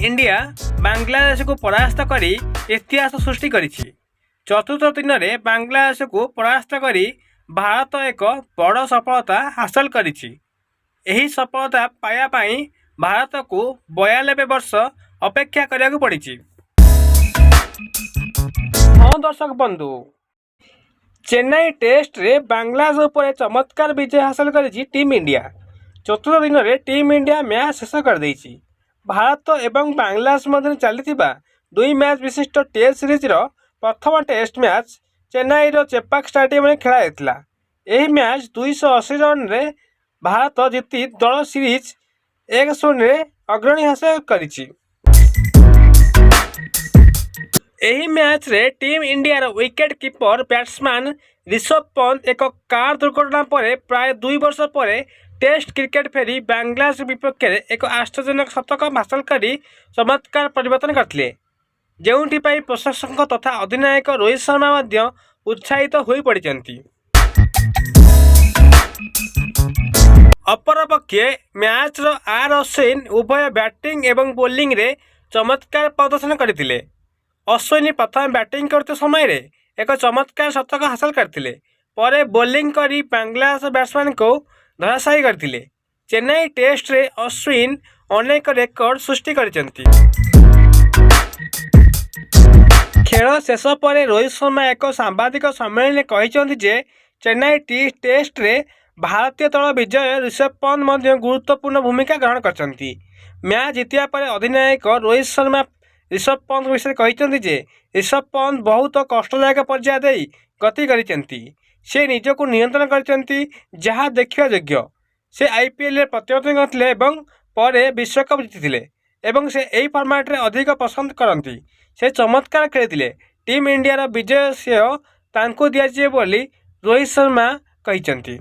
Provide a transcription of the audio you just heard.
India ବାଂଲାଦେଶକୁ ପରାସ୍ତ କରି ଇତିହାସ ସୃଷ୍ଟି କରିଛି। ଚତୁର୍ଥ ଦିନରେ ବାଂଲାଦେଶକୁ ପରାସ୍ତ କରି ଭାରତ ଏକ ବଡ଼ ସଫଳତା ହାସଲ କରିଛି। ଏହି ସଫଳତା ପାଇବା ପାଇଁ ଭାରତକୁ 92 ବର୍ଷ ଅପେକ୍ଷା କରିବାକୁ ପଡ଼ିଛି। ହଁ ଦର୍ଶକ ବନ୍ଧୁ, ଚେନ୍ନାଇ ଟେଷ୍ଟରେ ବାଂଲାଦେଶ ଉପରେ ଚମତ୍କାର ବିଜୟ ହାସଲ କରିଛି ଟିମ୍ ଇଣ୍ଡିଆ। ଚତୁର୍ଥ ଦିନରେ ଟିମ୍ ଇଣ୍ଡିଆ ମ୍ୟାଚ୍ ଶେଷ କରିଦେଇଛି। ଭାରତ ଏବଂ ବାଂଲାଦେଶ ମଧ୍ୟରେ ଚାଲିଥିବା ଦୁଇ ମ୍ୟାଚ୍ ବିଶିଷ୍ଟ ଟେଷ୍ଟ ସିରିଜର ପ୍ରଥମ ଟେଷ୍ଟ ମ୍ୟାଚ୍ ଚେନ୍ନାଇର ଚେପାକ୍ ଷ୍ଟାଡିୟମରେ ଖେଳାଯାଇଥିଲା। ଏହି ମ୍ୟାଚ୍ 280 ରନରେ ଭାରତ ଜିତି ଦଳ ସିରିଜ୍ 1-0ରେ ଅଗ୍ରଣୀ ହାସଲ କରିଛି। ଏହି ମ୍ୟାଚ୍ରେ ଟିମ୍ ଇଣ୍ଡିଆର wicket keeper batsman Rishabh Pant ଏକ କାର୍ ଦୁର୍ଘଟଣା ପରେ ପ୍ରାୟ 2 ବର୍ଷ ପରେ ଟେଷ୍ଟ କ୍ରିକେଟ ଫେରି ବାଂଲାଦେଶ ବିପକ୍ଷରେ ଏକ ଆଶ୍ଚର୍ଯ୍ୟଜନକ ଶତକ ହାସଲ କରି ଚମତ୍କାର ପରିବର୍ତ୍ତନ କରିଥିଲେ, ଯେଉଁଥିପାଇଁ ପ୍ରଶଂସକ ତଥା ଅଧିନାୟକ ରୋହିତ ଶର୍ମା ମଧ୍ୟ ଉତ୍ସାହିତ ହୋଇପଡ଼ିଛନ୍ତି। ଅପରପକ୍ଷେ ମ୍ୟାଚ୍ର ଆର୍ ଅଶ୍ୱିନ ଉଭୟ ବ୍ୟାଟିଂ ଏବଂ ବୋଲିଂରେ ଚମତ୍କାର ପ୍ରଦର୍ଶନ କରିଥିଲେ। ଅଶ୍ୱିନ ପ୍ରଥମେ ବ୍ୟାଟିଂ କରୁଥିବା ସମୟରେ ଏକ ଚମତ୍କାର ଶତକ ହାସଲ କରିଥିଲେ। ପରେ ବୋଲିଂ କରି ବାଂଲାଦେଶ ବ୍ୟାଟ୍ସମ୍ୟାନଙ୍କୁ ଧରାଶାୟୀ କରିଥିଲେ। ଚେନ୍ନାଇ ଟେଷ୍ଟରେ ଅଶ୍ୱିନ ଅନେକ ରେକର୍ଡ ସୃଷ୍ଟି କରିଛନ୍ତି। ଖେଳ ଶେଷ ପରେ ରୋହିତ ଶର୍ମା ଏକ ସାମ୍ବାଦିକ ସମ୍ମିଳନୀରେ କହିଛନ୍ତି ଯେ, ଚେନ୍ନାଇ ଟେଷ୍ଟରେ ଭାରତୀୟ ଦଳ ବିଜୟରେ ଋଷଭ ପନ୍ତ ମଧ୍ୟ ଗୁରୁତ୍ୱପୂର୍ଣ୍ଣ ଭୂମିକା ଗ୍ରହଣ କରିଛନ୍ତି। ମ୍ୟାଚ୍ ଜିତିବା ପରେ ଅଧିନାୟକ ରୋହିତ ଶର୍ମା ଋଷଭ ପନ୍ତଙ୍କ ବିଷୟରେ କହିଛନ୍ତି ଯେ, ଋଷଭ ପନ୍ତ ବହୁତ କଷ୍ଟଦାୟକ ପର୍ଯ୍ୟାୟ ଦେଇ ଗତି କରିଛନ୍ତି। ସେ ନିଜକୁ ନିୟନ୍ତ୍ରଣ କରିଛନ୍ତି, ଯାହା ଦେଖିବା ଯୋଗ୍ୟ। ସେ ଆଇପିଏଲରେ ପ୍ରତ୍ୟାବର୍ତ୍ତନ କରିଥିଲେ ଏବଂ ପରେ ବିଶ୍ୱକପ୍ ଜିତିଥିଲେ ଏବଂ ସେ ଏହି ଫର୍ମାଟରେ ଅଧିକ ପସନ୍ଦ କରନ୍ତି। ସେ ଚମତ୍କାର ଖେଳିଥିଲେ। ଟିମ୍ ଇଣ୍ଡିଆର ବିଜୟ ଶ୍ରେୟ ତାଙ୍କୁ ଦିଆଯିବ ବୋଲି ରୋହିତ ଶର୍ମା କହିଛନ୍ତି।